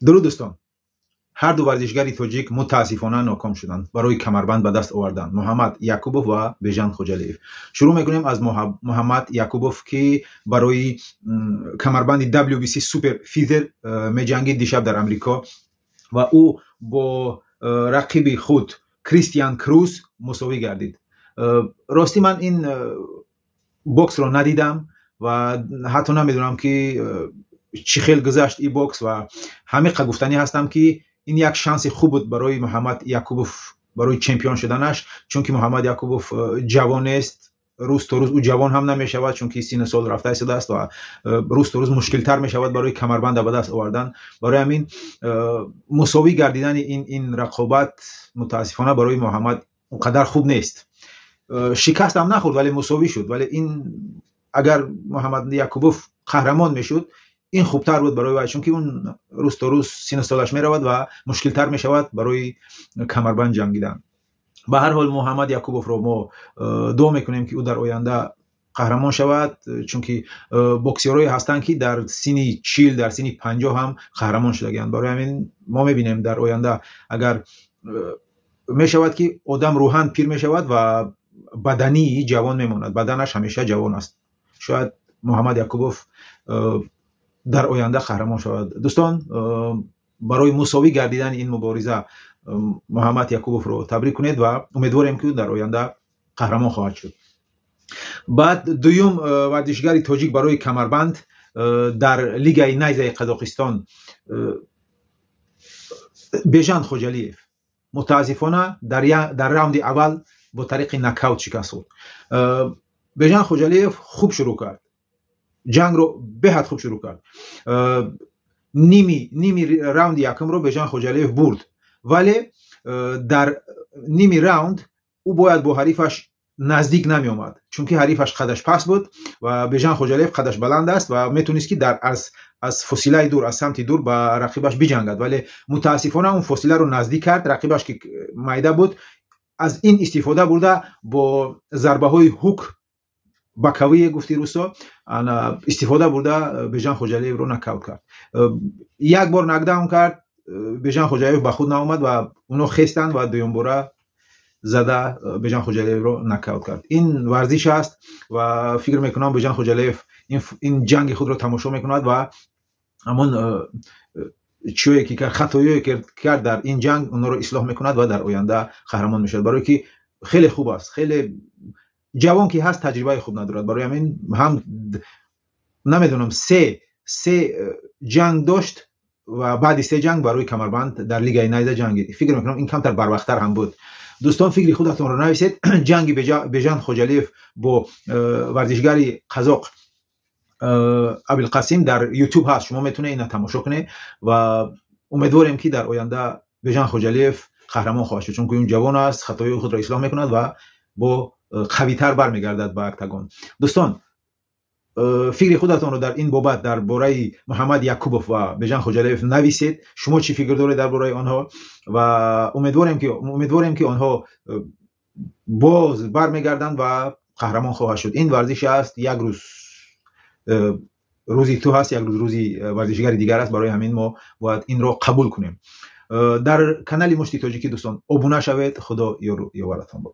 Дуруд, дӯстон. Ҳар ду варзишгари тоҷик мутаассифона ноком шуданд барои камарбанд ба даст овардан: Муҳаммад Якубов ва Бежан Хоҷалиев. Шурӯъ мекунем аз Муҳаммад Якубов, ки барои камарбанди WBC Super Feather меҷангид дишаб дар Амрико ва ӯ бо рақиби худ Кристиан Круз мусовӣ гардид. Ростӣ, ман ин боксро надидам ва ҳатто намедонам, ки чӣ хел гузашт ин бокс, ва ҳамиқа гуфтанӣ ҳастам, ки ин як шанси хуб буд барои Муҳаммад Якубов барои чемпион шуданаш, чунки Муҳаммад Якубов ҷавон нест, рӯз то рӯз ӯ ҷавон ҳам намешавад, чунки сину сол рафта истодааст ва рӯз то рӯз мушкилтар мешавад барои камарбанда ба даст овардан. Барои ҳамин мусовӣ гардидани ин рақобат мутаассифона барои Муҳаммад он қадар хуб нест. Шикастам нахӯрд, вале мусовӣ шуд. Вале ин агар Муҳаммад Якубов қаҳрамон мешуд, ин хубтар буд барои вай, чунки он рӯз то рӯз сину солаш меравад ва мушкилтар мешавад барои камарбанд ҷангидан. Ба ҳар ҳол, Муҳаммад Якубовро мо дуо мекунем, ки ӯ дар оянда қаҳрамон шавад, чунки боксёрое ҳастанд, ки дар синни 40, дар синни 50 ҳам қаҳрамон шудагианд. Барои ҳамин мо мебинем, дар оянда агар мешавад, ки одам рӯҳан пир мешавад ва баданӣ ҷавон мемонад, баданаш ҳамеша ҷавон аст. Шояд Муҳаммад Якубов дар оянда қаҳрамон шавад. Дӯстон, барои мусовӣ гардидани ин мубориза Муҳаммад Якубовро табрик кунед ва умедворем, ки ӯ дар оянда қаҳрамон хоҳад шуд. Баъд дуюм варзишгари тоҷик барои камарбанд дар лигаи Найзаи Қазоқистон Бежан Хоҷалиев мутаассифона дар раунди аввал бо тариқи нокаут шикаст хӯрд. Бежан Хоҷалиев хуб шурӯъ кард ҷангро, беҳад хуб шурӯъ кард. Ними раунди якумро Бежан Хоҷалиев бурд, вале дар ними раунд ӯ бояд бо ҳарифаш наздик намеомад, чунки ҳарифаш қадаш паст буд ва Бежан Хоҷалиев қадаш баланд аст ва метонист, ки дар аз фосилаи дур, аз самти дур ба рақибаш биҷангад. Вале мутаассифона он фосиларо наздик кард. Рақибаш, ки майда буд, аз ин истифода бурда, бо зарбаҳои хук, боковые гуфти русо, истифода бурда, Бежан Хоҷалиевро нокаут кард. Як бор нокдаун кард, Бежан Хоҷалиев ба худ наомад ва оно хестанд ва дуюмбора зада Бежан Хоҷалиевро нокаут кард. Ин варзиш аст ва фикр мекунам, Бежан Хоҷалиев ин ҷанги худро тамошо мекунад ва ҳамон чиое ки кард, хатоёе ки кард дар ин ҷанг, онҳоро ислоҳ мекунад ва дар оянда қаҳрамон мешавад, барое ки хеле хуб аст. Хеле ҷавон ки ҳаст, таҷрибаи хуб надорад. Барои ҳамин ҳам намедонам, се ҷанг дошт ва баъди се ҷанг барои камарбанд дар лигаи Найза ҷангид. Фикр мекунам, ин камтар барвақттар ҳам буд. Дӯстон, фикри худатонро нависед. Ҷанги Бежан Хоҷалиев бо варзишгари қазоқ Абилқасим дар Ютуб ҳаст, шумо метавонед ина тамошо кунед ва умедворем, ки дар оянда Бежан Хоҷалиев қаҳрамон хоҳад шуд, чунки ӯ ҷавон аст, хатои худро ислоҳ мекунад ва бо қавитар бармегардад ба октагон. Дӯстон, фикри худатонро дар ин бобат, дар бораи Муҳаммад Якубов ва Бежан Хоҷалиев нависед. Шумо чӣ фикр доред дар бораи онҳо? Ва умедворем, ки онҳо боз бармегарданд ва қаҳрамон хоҳад шуд. Ин варзиш аст, як рӯз рӯзи ту ҳаст, як рӯз рӯзи варзишгари дигар аст. Барои ҳамин мо бояд инро қабул кунем. Дар канали Мушти Тоҷикӣ, дӯстон, обуна шавед. Худо ёру ёваратон бод.